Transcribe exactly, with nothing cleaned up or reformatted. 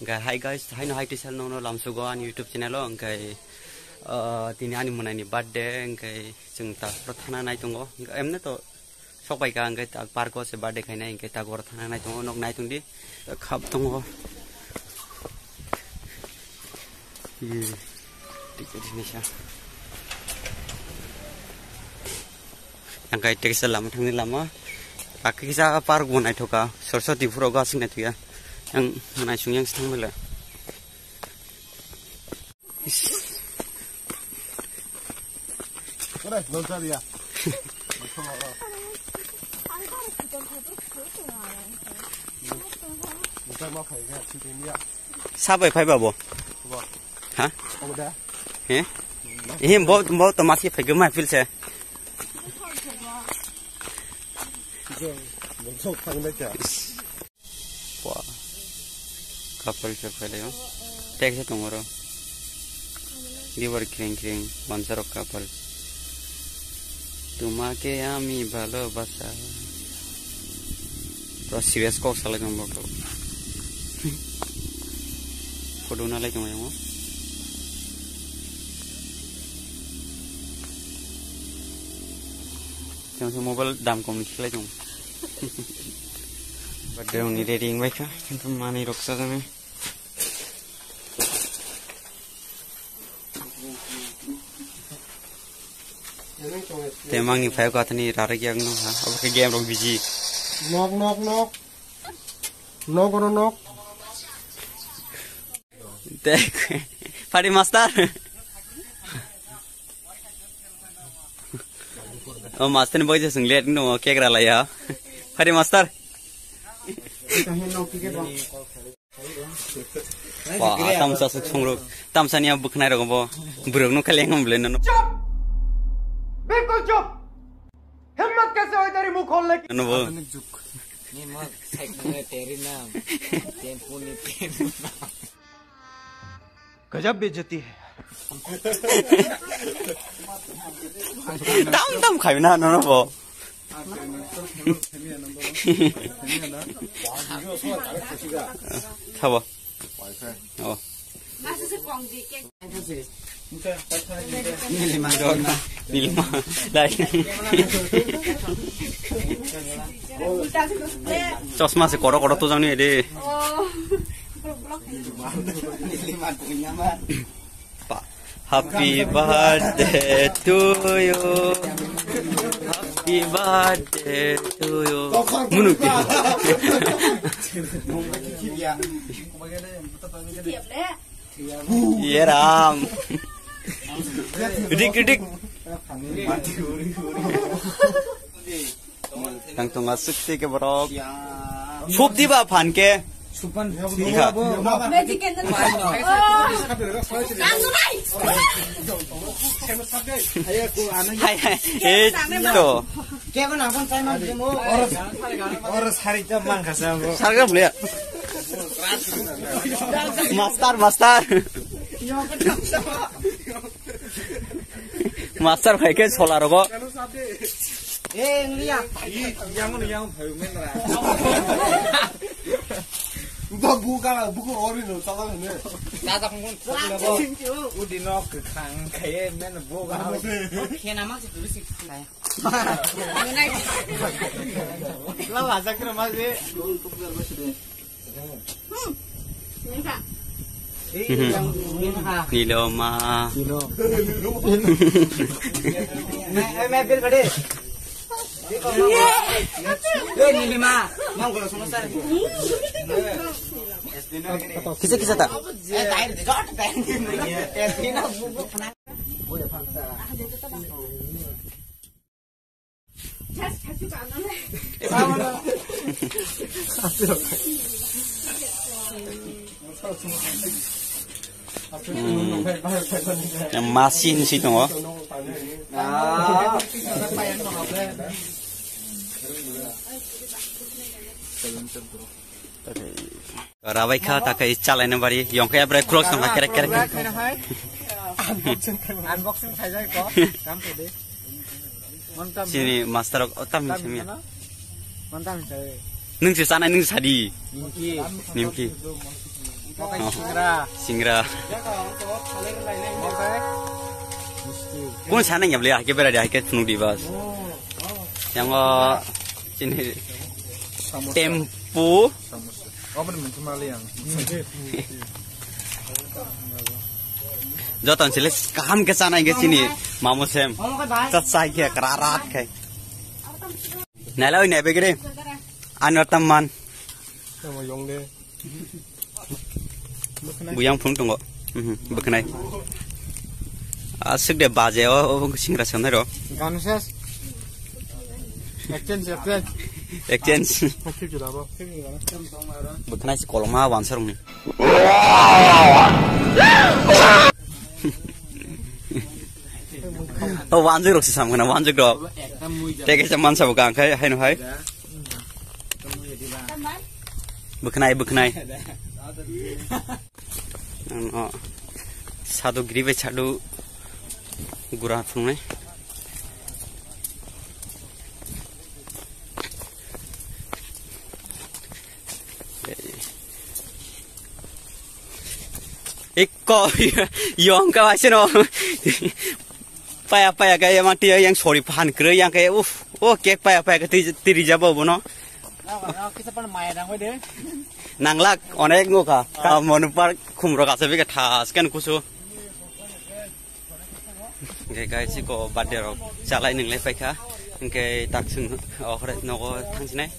Hwnkhe hi guys, haino hi teisa nono lamsugo ani YouTube channel o, hwnkhe, ah, tini ani mwnaini birthday, hwnkhe chwng ta oro thana nai tongo. Hwnkhe emne to sok bai ka, hwnkhe ta park o se birthday khainai, hwnkhe ta oro thana nai tongo, nok nai tongdi, khap tongo. Hmm. Ticket hinwi sa. Ang kai teksa lama thangni lama. Akhe kisa park bo naithoka. Sorsa Tripura o aswk naithoya. Ang naisung yang se thang bele. Ore, nonsaria. Nonsa ma phai ga, sitemiya. Sabai phai babo. Bo. Ha? Omo da? He? He, bo, bo to masi phai gama feel se. Jeng, mungsok thang da kya? Wah. Couple se phai layo. Tek se tongoro. Viewer kring kring, wansarok couple. Tumake ami bhalobasa. Pura serious kok salai tong bok. Photo na lai tong yang. Tong se mobile dam kom ni khlai tong. Birthday ni ready wng bai kha, kintu manwi rok sajani. Temang ni phai kathani rarak yang no ha, obo khe game rok biji. Nok, nok, nok. Nok, oro nok. Dek, Pari master. O master ni bagwi se chwng let no kekra laiya. Pari master. Wah, tamsa suk songrok, tamsa ni bwkhnai rok bo, borok no kali engam bwle no. चुप! बिल्कुल चुप! हिम्मत कैसे हुई तेरी मुंह खोलने की? No bo. आधुनिक युग। Ni mo cycle ni teri nam, tempo ni tempo nam. गजब बेइज्जती है। Tam tam khai na no no bo. Thabo. Oh. Nilima. Nilima. Dai. Chosma se koro koro to jang ni de. Oh. Pa-, happy birthday to you. Happy birthday to you. Munuk di. Ye ram. Dik, dik, dik. Tang tonga sukti ke borok. Sup di ba phan ke. Supan. Ika. Magic candle. Oh. Hai, hai. Eh, to. Oro, oro sari ta mangkha sa bo. Sarga bole. Master, master. Master phai khe sola rogo. Eh, ngliya. Yang, yang phai men ra. Ba bu ka, bu ko ori no, sa ne. Dada khong khong. Udi no khang khaye men bu ga. Khena ma se tu si. Lama sakra maje. Niloma. Kisa kisa ta. Hmm. Yang masin si tongo. Rabai kha ta kai chalai na bari yong khe abra cross tong kha kerek kerek. Unboxing khaijak ko. Kam to de. Sini master o tam simi. Montam sai. Nung si sana nung sadi. Nimki. Nimki. Singra. Singra. Kun sana nggak beli, akhirnya berada, akhirnya penuh di bas. Yang, oh, sini. Tempo. Joton sile kaham ke sana ke sini. Mamu sem. Tat sai ke kerarat ke. Nala oi nebe gede. Ano tamman. Sama yong de. Buyang phung tongo. Mhm, bwkhnai. Aswk de baje o, o singra sanai ro. Ganu ses. Exchange, exchange. Exchange. Bwkhnai si koloma wansarungni. O wanjwk rok si samkhana, wanjwk rok. Teke se mansa bo kang khai, haino hai. Bwkhnai, bwkhnai. Ano sadu giri bai sadu gura thungnai. Ikko yong ka waiseno. Paya paya ka emang tiya yang sori pahan kre yang ka uf. O kek paya paya ka ti ti rija bo bono. Nanglak onek ngo ka. Ka monu par khumro ka sabi ka thas kan kusu. Hingke guys, iko birthday rok chalai nunglai paikha. Hingke taksung ohore nogo thangsinai.